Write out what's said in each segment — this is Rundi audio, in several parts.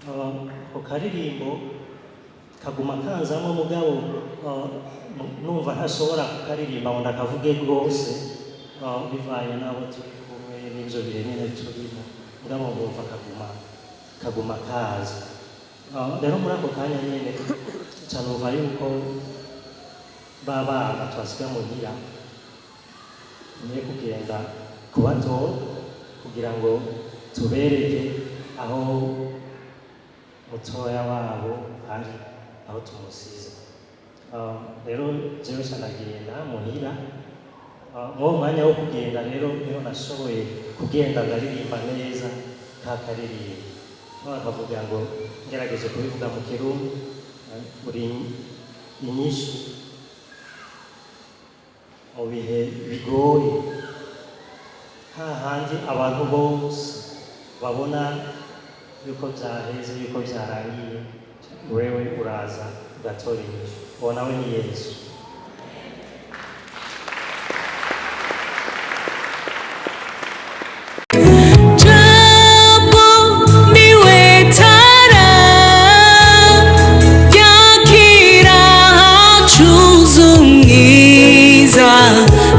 Ako karirimbo kaguma kanzamo, mugabo numva ntashobora kukaririmba ngo ndakavuge rwose, bivanye n'abo turi kumwe n'ibyo bihe nyine turimo, mugabo nkumva kaguma kaza. Rero muri ako kanya nyine ca numva yuko ba bana twasiga muhira niye kugenda kubatora kugira ngo tubereke aho mutoya wabo ari, aho tumusize. Rero jewe ca ndagenda muhira. Mw'uwo mwanya wo kugenda rero niho nashoboye kugenda ndaririmba neza ka karirimbo. Aho bakavuga ngo, ngerageje kubivuga mu Kirundi, uri inyishu mu bihe bigoye, hahandi abantu bose babona yuko byaheze, yuko byarangiye, wewe uraza ugatora inyishu. Uwo nawe ni Yesu. Jambo niwe tara yakira hacuze umwiza,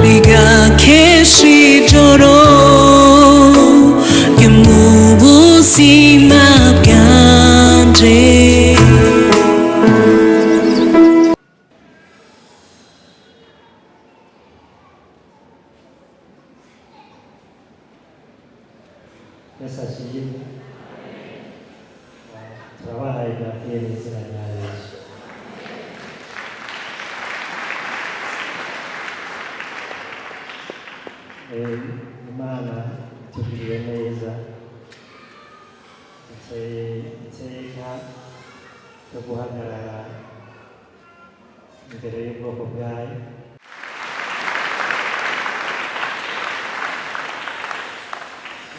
bigakesha ijoro ryo mu buzima bwanje. Yesu ashimwe. Turabahaye bwakeye mu izina rya Yesu. Imana itugiriye neza, duteye iteka ryo guhagarara imbere y'ubwoko bwayo.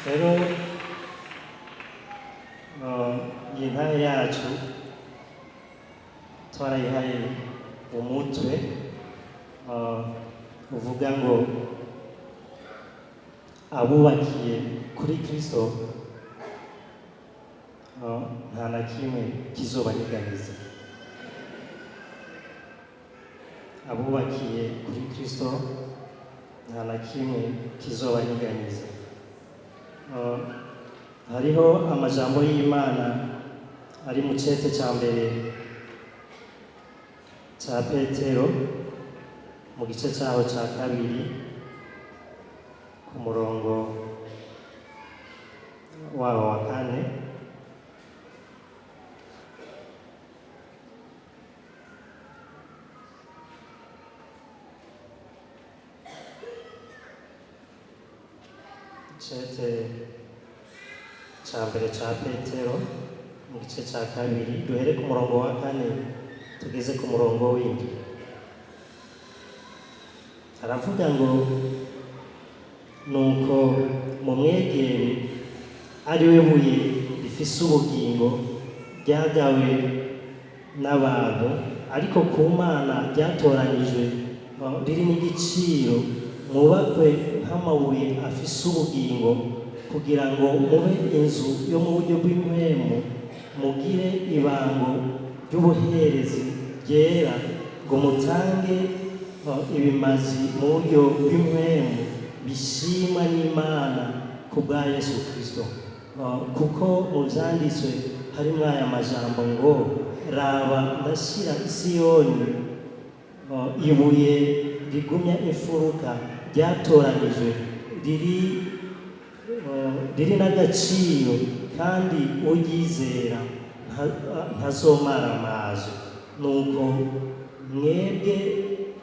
Rero iyi ntare yacu twarayihaye umutwe uvuga ngo abubakiye kuri Kristo, nta na kimwe kizobanyeganyeza. Abubakiye kuri Kristo, nta na kimwe kizobanyeganyeza. Hariho amajambo y'Imana ari mu cete ca mbere ca Petero, mu gice cyaho ca kabiri, ku murongo waho wa kane. Cete ca mbere ca Petero, mu gice ca kabiri, duhere ku murongo wa kane tugeze ku murongo w'indwi. Aravuga ngo: nuko mumwegere, ari we buye rifise ubugingo, ryagawe n'abantu, ariko ku Mana ryatoranijwe, riri n'igiciro, mwubakwe nk'amabuye afise ubugingo, kugira ngo mube inzu yo mu buryo bw'impwemu, mugire ibango ry'ubuherezi ryera, ngo mutange ibimazi mu buryo bw'impwemu bishimwa n'Imana ku bwa Yesu Kristo. Kuko mu vyanditswe harimwo aya majambo ngo: raba, ndashira i Siyoni ibuye rigumya imfuruka, ryatoranijwe, riri n'agaciro, kandi uryizera ntazomaramaza. Nuko mwebwe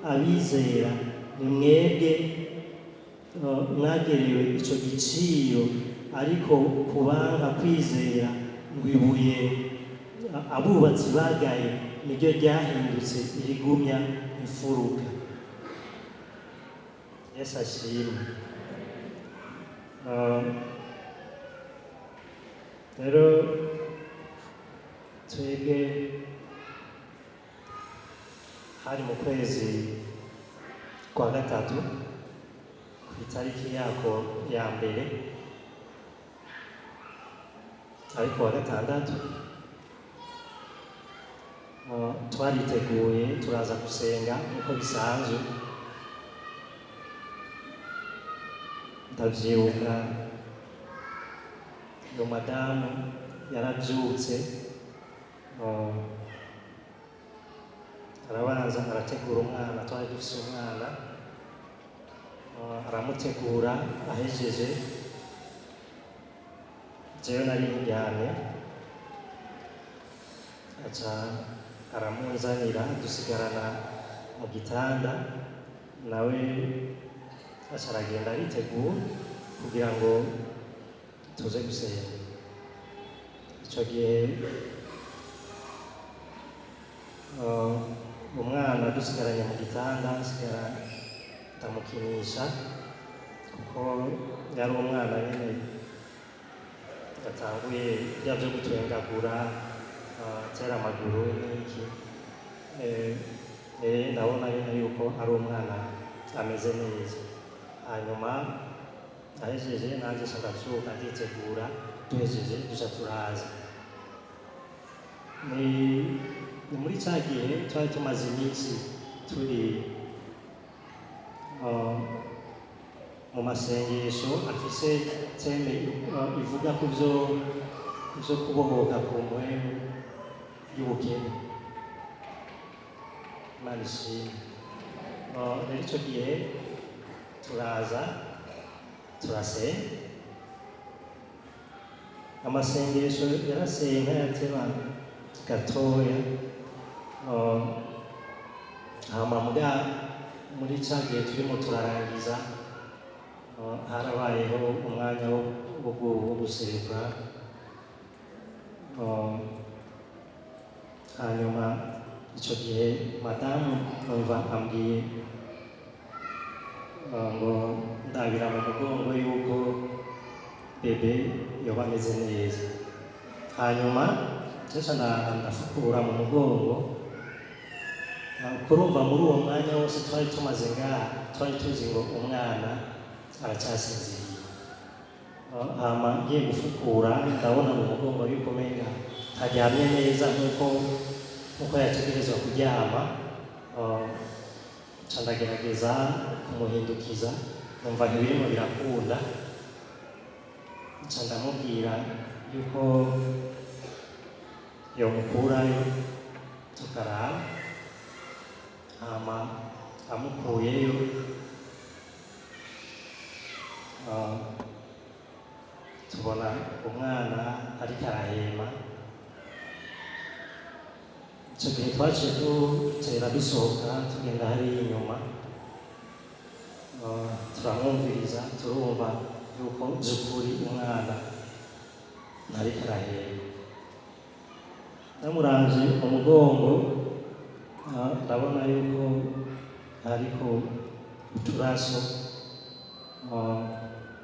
abizera, ni mwebwe mwagerewe ico giciro, ariko kubanka kwizera ngo ibuye abubatsi bagaye niryo ryahindutse irigumya imfuruka. Yesu ashimwe. Rero twebwe hari mu kwezi kwa gatatu, ku itariki yako ya mbere, ariko wa gatandatu. Twariteguye turaza gusenga nk'uko bisanzwe. Ndavyibuka uyo madamu yaravyutse, arabanza arategura umwana. Twari dufise umwana, aramutegura. Ahejeje, jewe nari ndyamye, aca aramunzanira, dusigarana mu gitanda. Nawe aca aragenda aritegura kugira ngo tuze gusenga. Ico gihe umwana dusigaranye mu gitanda, nsigara ndamukinisha kuko yari umwana nyene yatanguye bya byo gutwengagura, atera amaguru n'iki. Ndabona nyine yuko ari umwana ameze neza. Hanyuma ahejeje, nanjye nca ndavyuka nditegura. Duhejeje duca turaza. Ni muri ca gihe twari tumaze iminsi turi mu masengesho afise thème ivuga ku vyo kubohoka ku mpwemu y'ubukene. Imana ishimwe. Rero ico gihe turaza turasenga. Amasengesho yarasenga yateba gatoya. Hama muga muri ca gihe turimo turarangiza, harabayeho umwanya wo gusenga. Hanyuma ico gihe madamu numva ambwiye ngo ndabira mu mugongo yuko bébé yoba ameze neza. Hanyuma nca ndafukura mu mugongo. Kurumva muri uwo mwanya wose twari tumaze ngaha, twari tuzi ngo umwana aracyasinziriye. Hama ngiye gufukura, ndabona mu mugongo yuko umenga ntaryamye neza nkuko yategerezwa kuryama. Nca ndagerageza kumuhindukiza, numva ntibirimo birakunda. Nca ndamubwira yuko yomukurayo tukaraba. Hama amukuyeyo, tubona umwana ariko arahema. Icyo gihe twaciye dutera dusohoka, tugenda hariya inyuma. Turamwumviriza, turumva yuko by'ukuri umwana ntariko arahema. Ndamuravye mu mugongo, ndabona yuko hariko uturaso,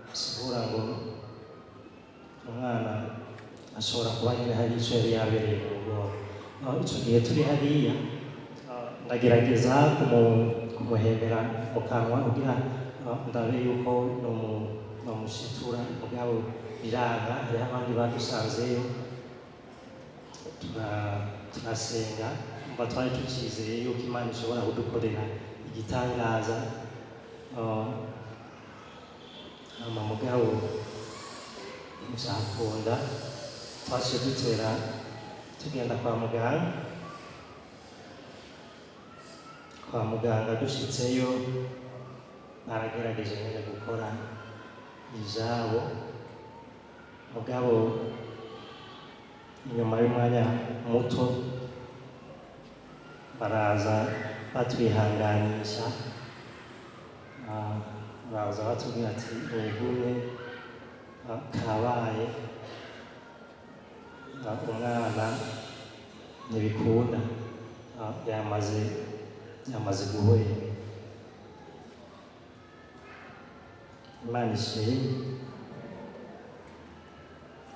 bisigura ngo umwana ashobora kuba nyine hari ico yari yabereye mu mugongo. Ico gihe turi hariya, ndagerageza kumuhemera mu kanwa kugira ndabe yuko nomushitura, mugabo biranga. Hariho abandi badusanzeyo, turasenga. Umva, twari tucizeye yuko Imana ishobora kudukorera igitangaza. Hama mugabo ntivyakunda. Twaciye dutera tugenda kwa muganga. Kwa muganga dushitseyo, baragerageje nyene gukora ivyabo, mugabo inyuma y'umwanya muto baraza batwihanganisha. Baraza batubwira ati: "Mwigumye, kabaye, umwana ntibikunda, yamaze guhwera." Imana ishimwe.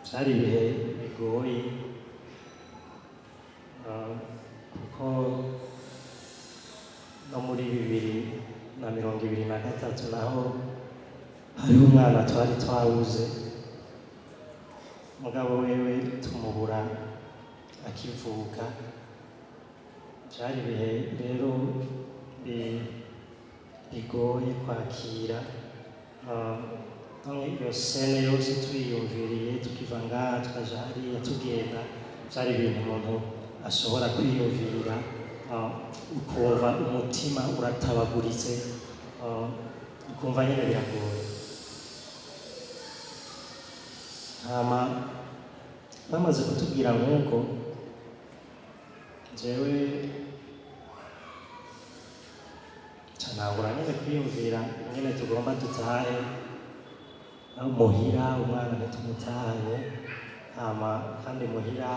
Vyari ibihe bigoye, kuko no muri 2023 naho hariho umwana twari twabuze, mugabo wewe tumubura akivuka. Byari ibihe rero bigoye kwakira. None iyo scène yose tuyiyumviriye, tukiva ngaha tukaja hariya, tugenda, byari ibintu umuntu ashobora kwiyumvira, ukumva umutima uratabaguritse, ukumva nyine biragoye. Hama bamaze kutubwira nk'uko, jewe nca ntangura nyine kwiyumvira ingene tugomba dutahe aho muhira, umwana ntitumutahanye. Hama kandi muhira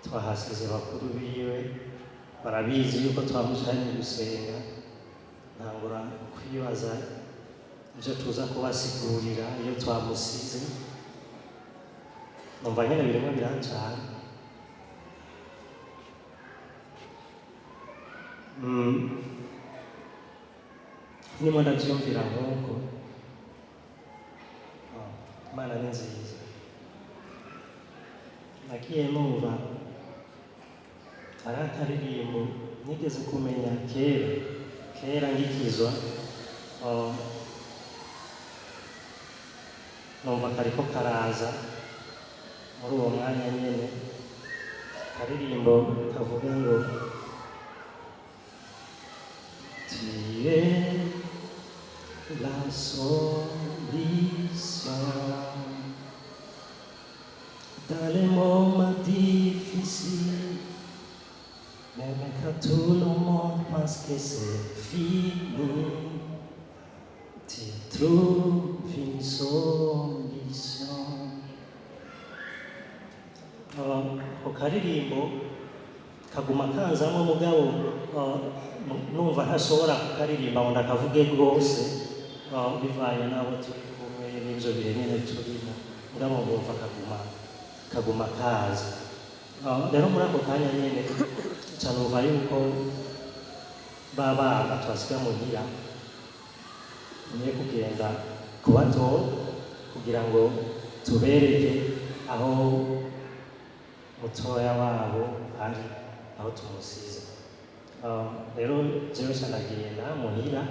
twahasize bakuru biwe, barabizi yuko twamujanye gusenga. Ntangura kwibaza ibyo tuza kubasigurira iyo twamusize. Numva nyine birimo birancana. Ndimo ndabyumvira nk'uko. Oh, Imana ni nziza. Nagiye numva hari akaririmbo nigeze kumenya kera kera ngikizwa. Oh, numva kariko karaza muri uwo mwanya nyene, akaririmbo kavuga ngo: "Tu es la solution dans les moments difficiles, même quand tout le monde pense que c'est fini, tu trouves une solution." Ako karirimbo kaguma kanzamo, mugabo numva ntashobora kukaririmba ngo ndakavuge rwose, bivanye n'abo turi kumwe n'ibyo bihe nyine turimo, mugabo ngumva kaguma kaza. Rero muri ako kanya nyine nca numva yuko ba bana twasiga muhira niye kugenda kubatora kugira ngo tubereke aho mutoya wabo ari, aho tumusize. Rero jewe ca ndagenda muhira.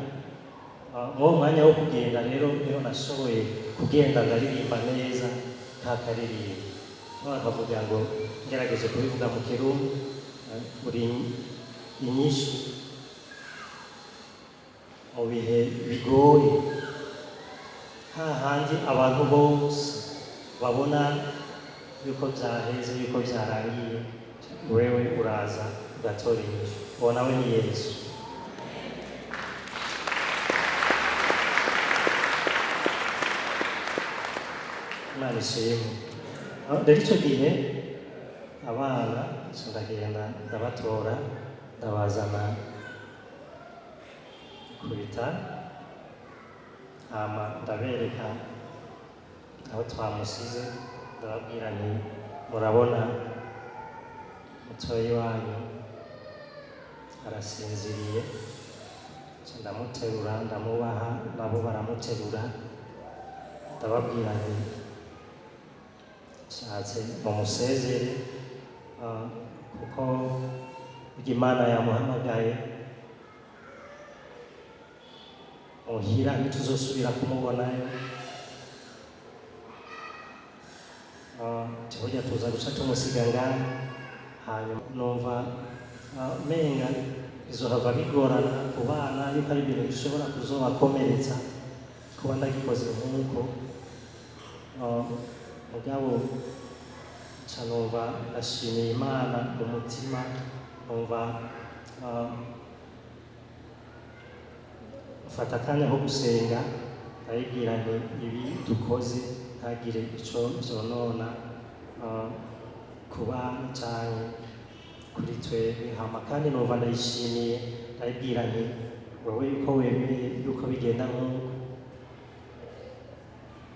Mw'uwo mwanya wo kugenda rero niho nashoboye kugenda ndaririmba neza ka karirimbo. Aho bakavuga ngo, ngerageje kubivuga mu Kirundi, uri inyishu mu bihe bigoye, hahandi abantu bose babona yuko byaheze, yuko byarangiye, wewe uraza ugatora inyishu. Uwo nawe ni Yesu. Imana ishimwe. Rero icyo gihe abana nca ndagenda ndabatora, ndabazana ku bitaro, hama ndabereka aho twamusize. Ndababwira nti: "Murabona mutoyi wanyu arasinziriye." Nca ndamuterura, ndamubaha, nabo baramuterura. Ndababwira nti: "Nshatse mumusezere, kuko burya Imana yamuhamagaye, muhira ntituzosubira kumubonayo. Burya tuza guca tumusiga ngaha." Hanyuma numva menga bizohava bigorana ku bana, yuko ari ibintu bishobora kuzobakomeretsa kuba ndagikoze nk'uko. Mugabo nca numva ndashimiye Imana mu mutima, numva mfata akanya ko gusenga, ndayibwira nti: "Ibi dukoze ntagire ico vyonona ku bana canke kuri twebwe." Hama kandi numva ndayishimiye, ndayibwira nti: "Wewe yuko wemeye yuko bigenda nk'uko,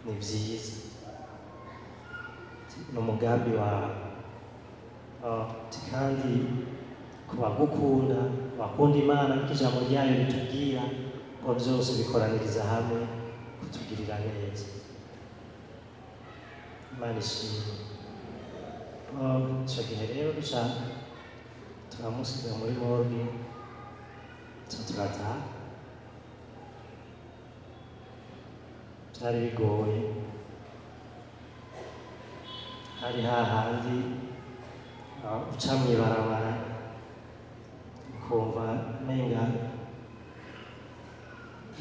ni vyiza, ni umugambi wawe. Kandi ku bagukunda, bakunda Imana, niko ijambo ryayo ritubwira ngo byose bikoraniriza hamwe kutugirira neza." Imana ishimwe. Ico gihe rero duca Turamusiga muri morgue, tuca turataha. Byari bigoye, hari hahandi uca mw'ibarabara ukumva menga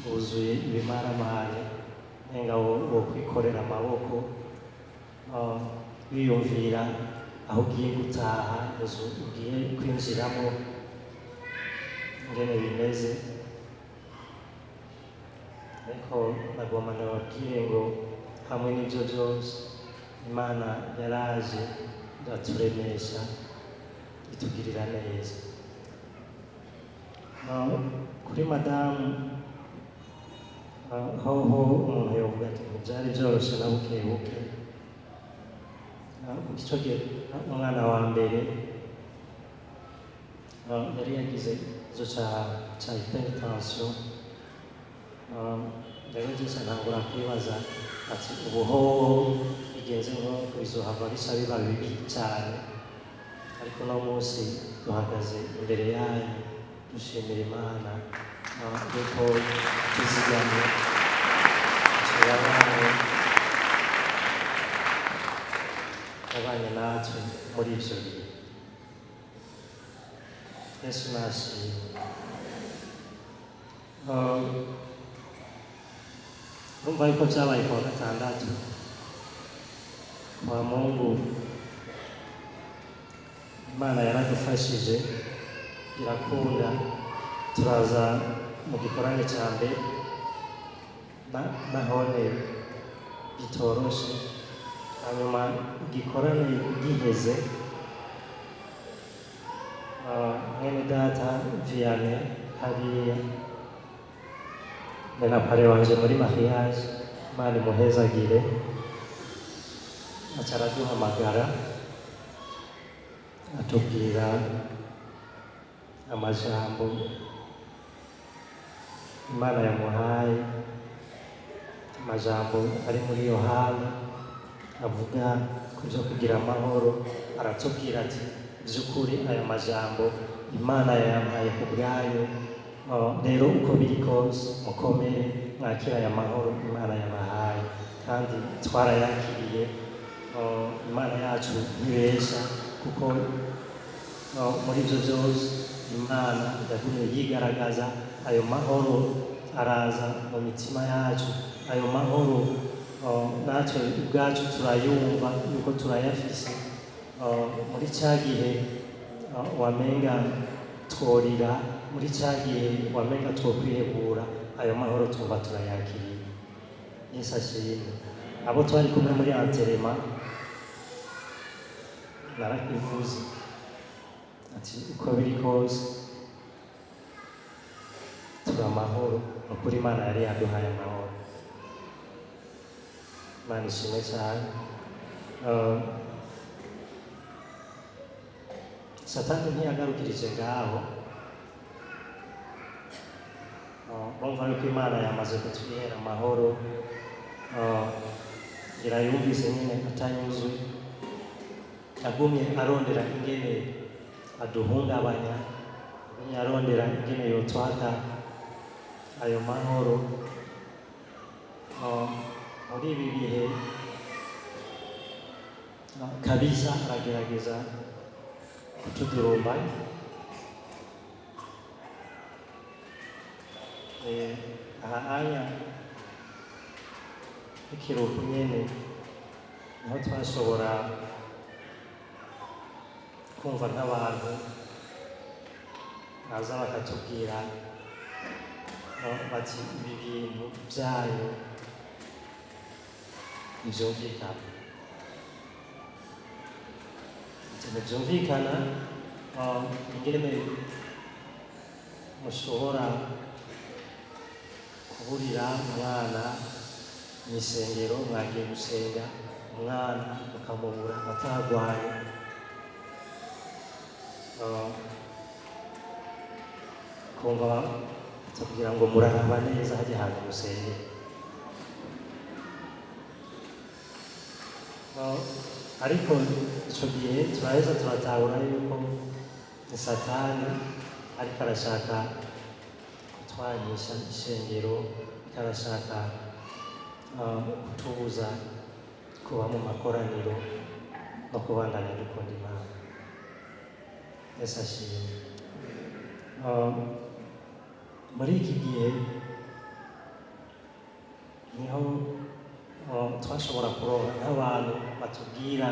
wuzuye ibimaramare, menga wo kwikorera amaboko, wiyumvira aho ugiye gutaha, inzu ugiye kwinjiramo ingene bimeze. Ariko nagomba ndababwire ngo hamwe n'ibyo byose, Imana yaraje iraturemesha, itugirira neza. Kuri madamu, hoho umuntu yovuga ati ntibyari byoroshe na buke buke. Kuko ico gihe umwana wa mbere yari yagize ikibazo ca hypertension. Rero byose ntangura kwibaza ati ubu hoho bigenze ngo bizohava bica biba bibi cyane. Ariko uno munsi duhagaze imbere yanyu dushimira Imana yuko tuzigamye, turabanye, yabanye natwe muri ivyo bihe. Yesu nashimwe. Urumva yuko vyabaye kuwa gatandatu, kwa Mungu Imana yaradufashije irakunda, turaza mu gikorane ca mbere, nahone bitoroshe. Hanyuma igikorane giheze, mwene data Vianney hariya ni na parrain wanje muri mariage, Imana imuhezagire, aca araduhamagara atubwira amajambo Imana yamuhaye, amajambo ari muri Yohana avuga ku byo kugira amahoro. Aratubwira ati by'ukuri aya majambo Imana yayampaye ku bwayo. Rero uko biri kose mukomere, mwakira aya mahoro Imana yabahaye. Kandi twarayakiriye. Imana yacu ntibesha, kuko muri ibyo byose Imana yagumye yigaragaza. Ayo mahoro araza mu mitima yacu, ayo mahoro natwe ubwacu turayumva yuko turayafise. Muri cya gihe wamenga tworira, muri cya gihe wamenga twokwihebura, ayo mahoro twumva turayakiriye. Yesu ashimwe. Abo twari kumwe muri enterrement, narakivuze ati uko biri kose turi amahoro. Ni ukuri Imana yari yaduhaye amahoro. Imana ishimwe cyane. Satani ntiyagarukirije ngaho. Urumva yuko Imana yamaze kutwihera amahoro. Ngira yumvise nyine atanyuzwe, agumye arondera ingene aduhungabanya, agumye arondera ingene yotwaka ayo mahoro. Muri ibi bihe kabisa aragerageza kutudurumba. Aha anya ikiruhuko nyene niho twashobora kumva nk'abantu baza bakatubwira bati ibi bintu byayo ntivyumvikana. Ati ntivyumvikana ingene mushobora kuburira umwana mw'isengero, mwagiye gusenga, umwana mukamubura atagwaye. Kumva batubwira ngo muraraba neza hajya ahantu musengera. Ariko ico gihe turaheza turatahura yuko Ni Satani ariko arashaka kutwanisha ishengero, ariko arashaka kutubuza kuba mu makoraniro no kubandanya dukunda Imana. Yesu ashimwe. Muri iki gihe niho twashobora kuronka nk'abantu batubwira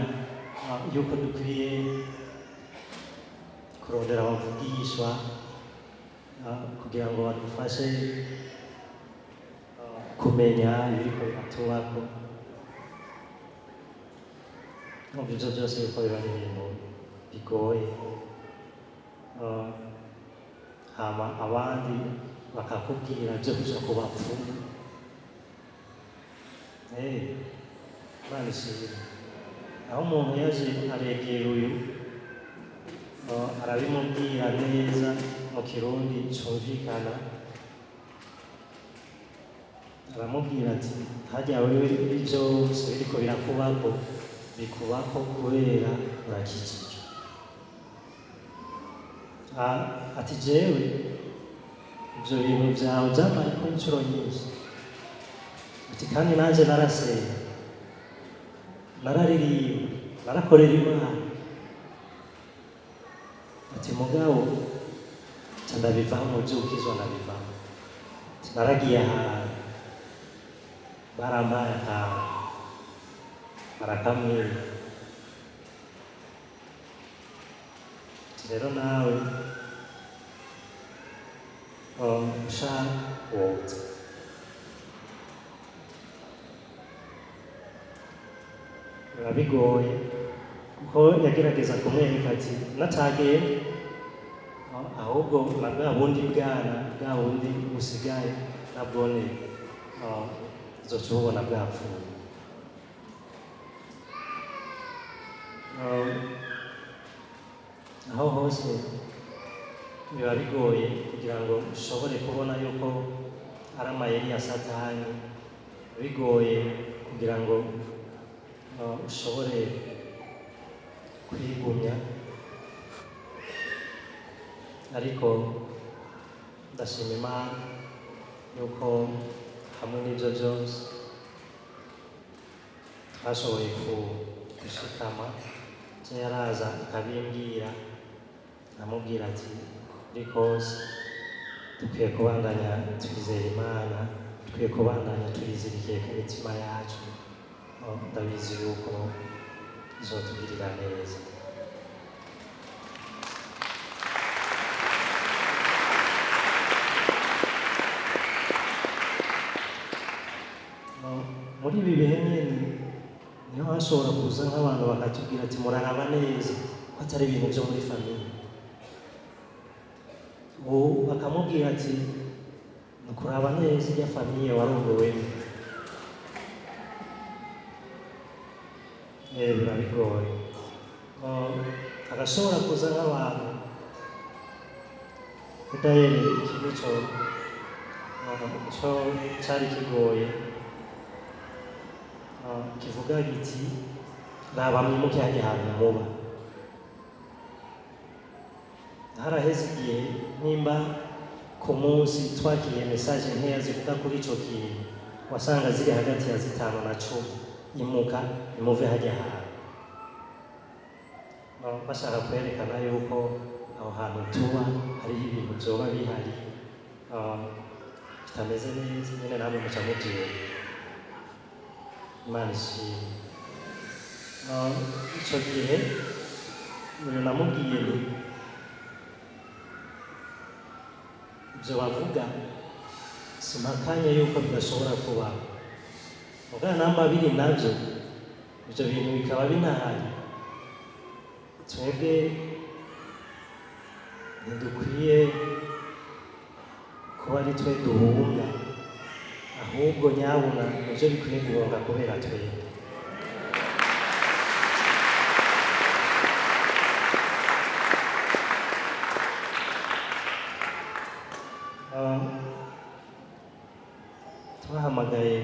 yuko dukwiye kurondera abavugishwa kugira ngo badufashe kumenya ibiriko biratubako. Numva ivyo byose yuko biba ari ibintu bigoye. Hama abandi bakakubwira byo kuja ku bapfumu. Imana ishimwe. Aho umuntu yaje aregera uyu, arabimubwira neza mu Kirundi cumvikana, aramubwira ati harya wewe byose biriko birakubako bikubako kubera urakijijwe. Ati jewe ivyo bintu vyawe vyambayeko incuro nyinshi, ati kandi nanje narasenga, nararirimba, narakorera Imana, ati mugabo nca ndabivamo, vy'ukizwa ndabivamo, ati naragiye ahantu barampaye akantu barakamwiba, ati rero nawe ushaka woza. Biba bigoye kuko yagerageza kumwereka ati natagenda ahubwo na bwa bundi bwana bwa bundi busigaye nabwone uzoca ububona bwapfuye. Aho hose biba bigoye kugira ngo ushobore kubona yuko ari amayeri ya Satani, bigoye kugira ngo ushobore kwigumya, ariko ndashima Imana yuko hamwe n'ibyo byose twashoboye gushikama. Je yaraza akabimbwira, amubwira ati kuri kose dukwiye kubandanya twizera Imana, dukwiye kubandanya tuyizirikiye ku mitima yacu, ndabizi yuko izotugirira neza. Muri ibi bihe nyene niho hashobora kuza nk'abantu bakatubwira ati muraraba neza ko atari ibintu byo muri famiye. Ubu bakamubwira ati ni ukuraba neza irya famiye warongowemo. Biba bigoye. Agashobora kuza nk'abantu Dayeri iki nico co cari kigoye, kivuga giti raba mwimuke hajya ahantu muba. Haraheze igihe nimba ku munsi twakiriye message nkeya zivuga kuri ico kintu, wasanga ziri hagati ya 5 na 10, imuka imuve hajya ahantu. Bashaka kwerekana yuko aho hantu tuba hariho ibintu vyoba bihari bitameze neza, nyene namwe muca muvyumva. Imana ishimwe. Ico gihe uyu namubwiye nti ivyo bavuga simpakanye yuko bidashobora kuba, mugabo namba biri navyo ivyo bintu bikaba binahari, twebwe ntidukwiye kuba ari twe duhunga, ahubwo nyabuna nivyo bikwiye guhunga kubera twebwe. Twahamagaye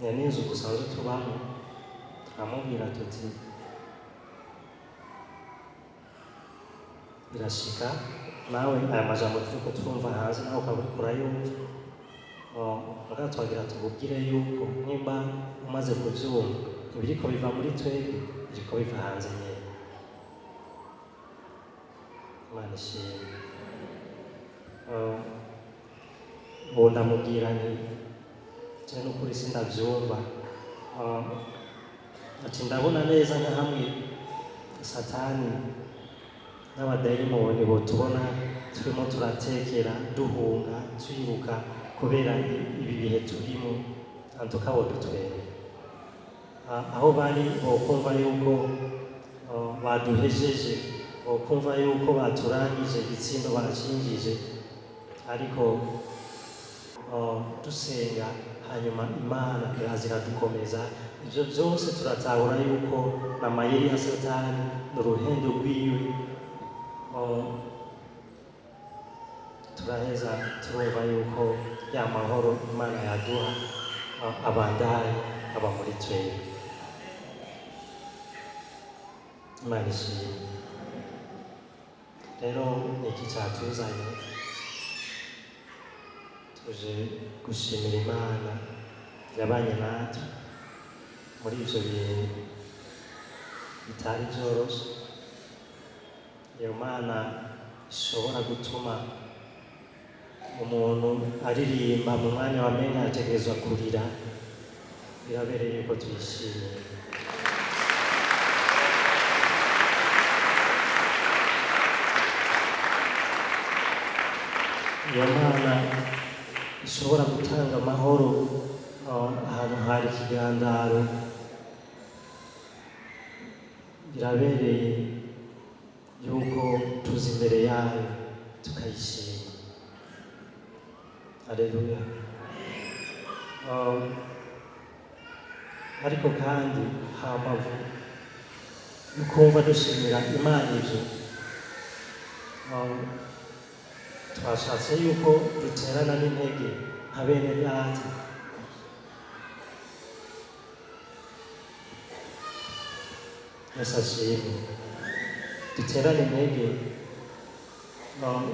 n'inzu dusanzwe tubamo, turamubwira tuti Birashika nawe aya majambo turiko turumva hanze, nawe ukaba uriko urayumva. Mugabo twagira tukubwire yuko nimba umaze kuvyumva, ntibiriko biva muri twebwe, biriko biva hanze nyene. Imana ishimwe. Ubu ndamubwira nti: "Je n'ukuri sindavyumva." Ati: "Ndabona neza nka hamwe Satani n'abadayimoni botubona turimo turatekera, duhunga, twiruka kubera ibi bihe turimo, antuka bodutwere aho bari, bokumva yuko baduhejeje, bokumva yuko baturangije, igitsindo bacinjije. Ariko dusenga, hanyuma Imana iraza iradukomeza. Ibyo byose turatahura yuko n'amayeri ya Satani, ni uruhendo rwiwe. Turaheza turumva yuko ya mahoro Imana yaduha abandaye aba muri twebwe. Imana ishimwe. Rero ni iki cyatuzanye? Tuje gushimira Imana yabanye natwe muri ibyo bihe bitari byoroshye. Iyo Mana ishobora gutuma umuntu aririmba mu mwanya wa menga yategerezwa kurira, birabereye yuko tuyishimiye. Iyo Mana ishobora gutanga amahoro ahantu hari ikigandaro, birabereye yuko tuza imbere yayo tukayishima. Aleluya. Ariko kandi hambavu yukumva dushimira Imana ivyo, twashatse yuko duterana n'intege nka bene data. Yesu ashimwe. Duterane intege,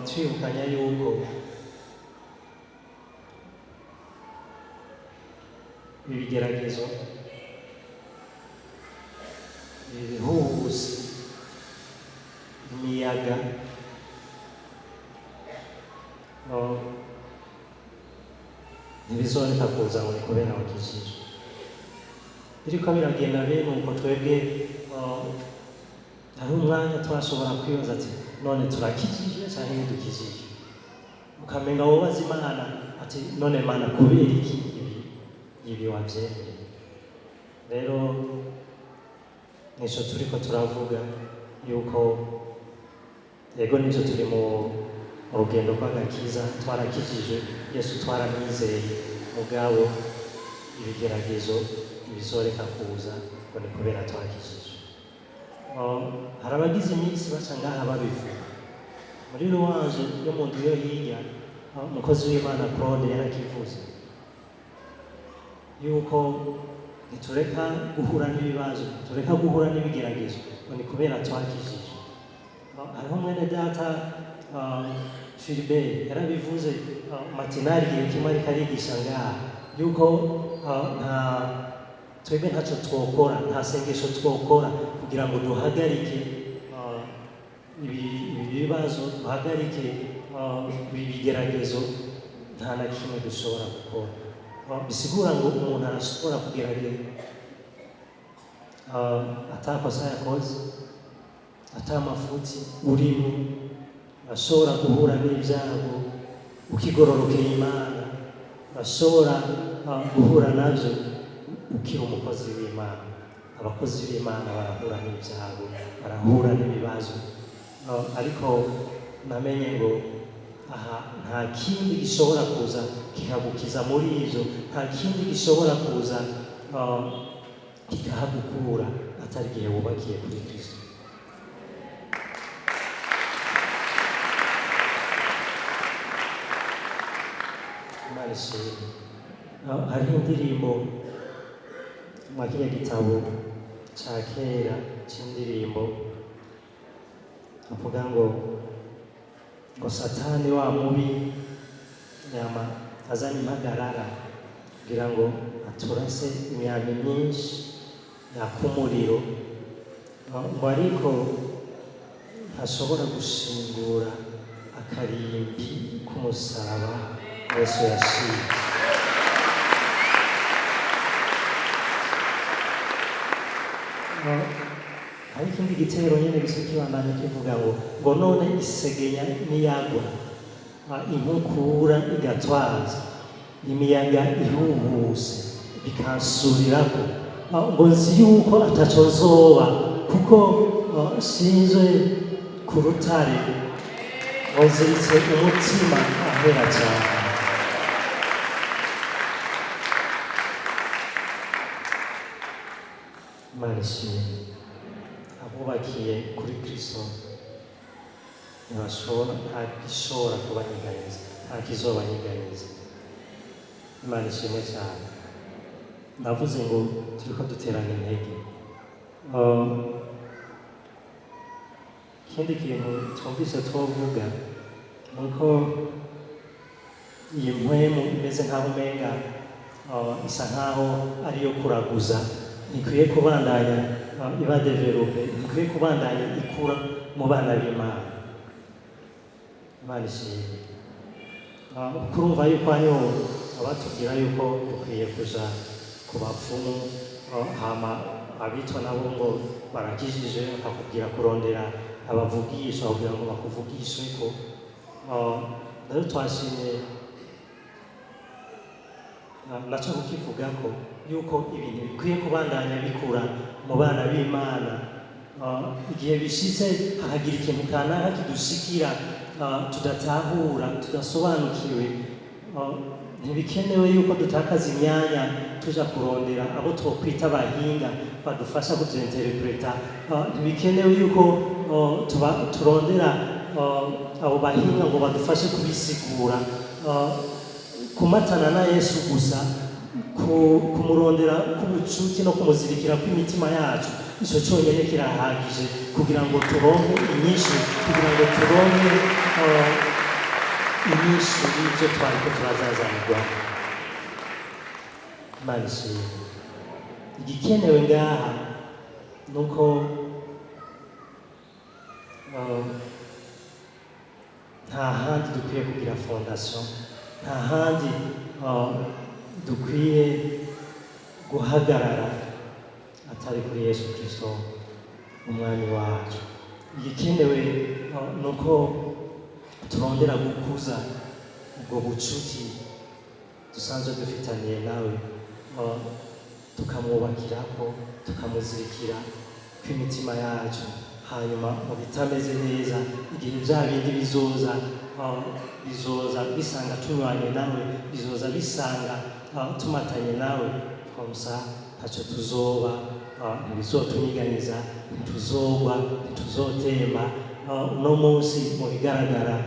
twibukanya yuko ibigeragezo, ibi bihuhusi, imiyaga, ntibizoreka kuza ngo ni kubera wakijijwe. Biriko biragenda bene uko, twebwe hari umwanya twashobora kwibaza ati: "None turakijijwe canke ntidukijijwe?" Ukamenga wobaza Imana ati: "None Mana, kubera iki ibi wavyemeye?" Rero nico turiko turavuga, yuko yego nivyo, turi mu rugendo rw'agakiza, twarakijijwe, Yesu twaramwizeye, mugabo ibigeragezo ntibizoreka kuza ngo ni kubera twakijijwe. Hari abagize iminsi baca ngaha babivuga muri louange yo mu nzu yo hirya. Umukozi w'Imana Claude yarakivuze yuko ntitureka guhura n'ibibazo, ntitureka guhura n'ibigeragezo ngo ni kubera twakijijwe. Hariho mwene data Philibert yarabivuze matinari igihe kimwe ariko arigisha ngaha yuko nta twebwe ntacyo twokora, nta sengesho twokora kugira ngo duhagarike ibi bibazo, duhagarike ibi bigeragezo. Nta na kimwe dushobora gukora. Bisigura ngo umuntu arashobora kugerageza atakosa yakoze, ata mafuti urimo, urashobora guhura n'ibyago ukigororokera Imana, urashobora guhura nabyo ukiri umukozi w'Imana. Abakozi b'Imana barahura n'ibyago, barahura n'ibibazo. Ariko namenye ngo aha nta kindi gishobora kuza kikagukiza muri ibyo, nta kindi gishobora kuza kikahagukura atari igihe wubakiye kuri Kristo. Imana ishimwe. Hariho indirimbo mwa kiriya gitabo ca kera c'indirimbo. Avuga ngo Satani wa mubi yama azana impagarara kugira ngo aturase imyambi myinshi yaka umuriro, ngo ariko ntashobora gushingura akarimbi k'umusaraba Yesu yashinze. Hari ikindi gitero nyene gisa kibandanya kivuga ngo none isegenya niyagwa, inkukura igatwaza, imiyaga ihuhuse bikansurirako, ngo nzi yuko ataco nzoba kuko sinzwe ku rutare, ngo nziritse umutima ahera cyane. Imana ishimwe. Abubakiye kuri Kristo ntibashobora, nta gishobora kubanyiganyiza, nta kizobanyiganyiza. Imana ishimwe cyane. Navuze ngo turiko duterana intege. Ikindi kintu twumvise twovuga ni uko iyi mpwemu imeze nk'aho umenga isa nk'aho ariyo kuraguza, ntikwiye kubandanya iba développée, ntikwiye kubandanya ikura mu bana b'Imana. Imana ishimwe. Kurumva yuko hariho abatubwira yuko dukwiye kuja ku bapfumu, hama abitwa nabo ngo barakijije bakakubwira kurondera abavugisha kugira ngo bakuvugishe ko. Rero twashimye naco kukivuga ko yuko ibintu bikwiye kubandanya bikura mu bana b'Imana. Igihe bishitse hakagira ikintu kanaka kidushikira, tudatahura, tudasobanukiwe, ntibikenewe yuko dutakaza imyanya tuja kurondera abo twokwita abahinga badufasha kuvyinterpreta. Ntibikenewe yuko turondera abo bahinga ngo badufashe kubisigura. Kumatana na Yesu gusa, kumurondera k'ubucuti no kumuzirikira kw'imitima yacu, ico cyonyine kirahagije kugira ngo turonke inyishu, kugira ngo turonke inyishu y'ibyo twariko turazazanirwa. Imana ishimwe. Igikenewe ngaha nuko nta handi dukwiye kugira fondation, nta handi dukwiye guhagarara atari kuri Yesu Kristo umwami wacu. Igikenewe nuko turondera gukuza ubwo bucuti dusanzwe dufitaniye nawe, tukamwubakirako, tukamuzirikira kw'imitima yacu, hanyuma mu bitameze neza, igihe bya bindi bizoza, bizoza bisanga tunywanye nawe, bizoza bisanga tumatanye nawe. Comme ça ntacyo tuzoba, ntibizotunyiganyiza, ntituzogwa, ntituzotemba. Uno munsi mu bigaragara,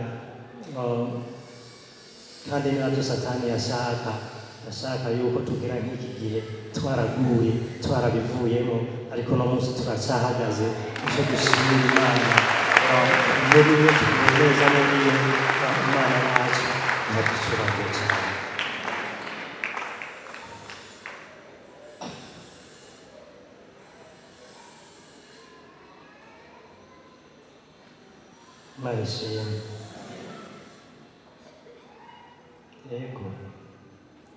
kandi ni nabyo Satani yashaka yuko tugera nk'iki gihe twaraguye, twarabivuyemo, ariko uno munsi turacyahagaze. Icyo dushimira Imana, muri we turi neza, muri we. Imana yacu ihaducuranga cyane. Imana ishimwe. Yego,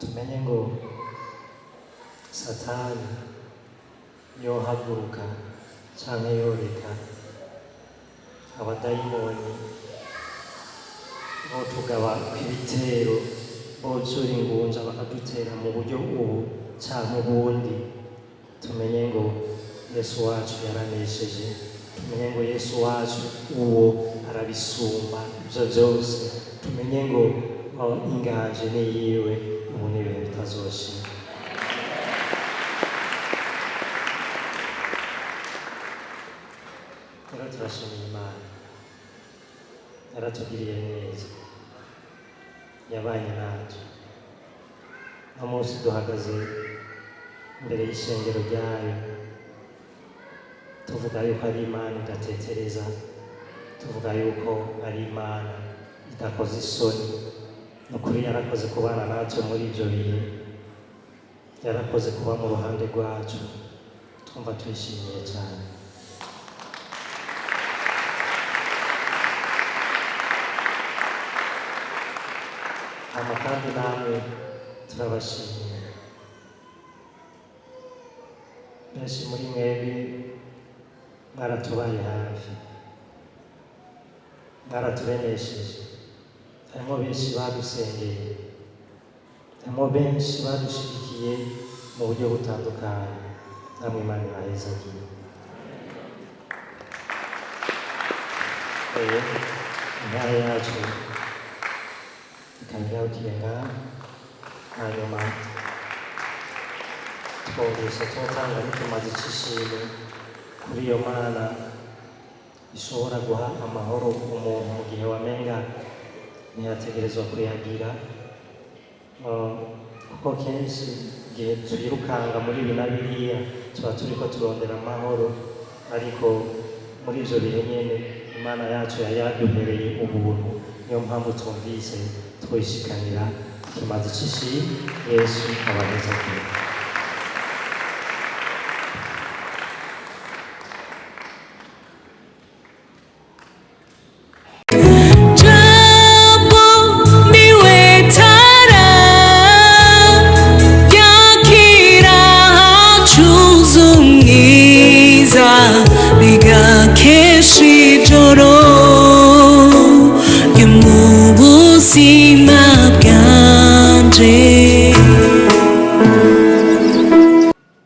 tumenye ngo Satani yohaguruka canke yoreka abadayimoni botugaba kw'ibitero, bocura ingunja bakadutera mu buryo ubu canke ubundi, tumenye ngo Yesu wacu yaranesheje. Tumenye ngo Yesu wacu uwo arabisumba ivyo vyose. Tumenye ngo inganje ni yiwe ubu n'ibihe bitazoshira. Rero turashimira Imana, yaratugiriye neza, yabanye natwe. No munsi duhagaze imbere y'ishengero ryayo tuvuga yuko ari Imana idatetereza. Tuvuga yuko ari Imana idakoze isoni. Ni ukuri yarakoze kubana natwe muri ibyo bihe, yarakoze kuba mu ruhande rwacu. Twumva tuyishimiye cyane. Hama kandi namwe turabashimiye. Benshi muri mwebwe mwaratubaye hafi, mwaraturemesheje. Harimo benshi badusengeye, harimo benshi badushigikiye mu buryo butandukanye. Namwe Imana ibahezagiye. Intara yacu ikaba igarukiye ngaha. Hanyuma twumvise turatanga n'ikimazi c'ishimwe kuri iyo Mana ishobora guha amahoro umuntu mu gihe wamenga ntiyategerezwa kuyagira. Kuko kenshi igihe twirukanga muri ibi na biriya, tuba turiko turondera amahoro, ariko muri ivyo bihe nyene Imana yacu yari yaduhereye ubuntu. Niyo mpamvu twumvise twishikanira ikimazi c'ishimwe. Yesu abahezagire.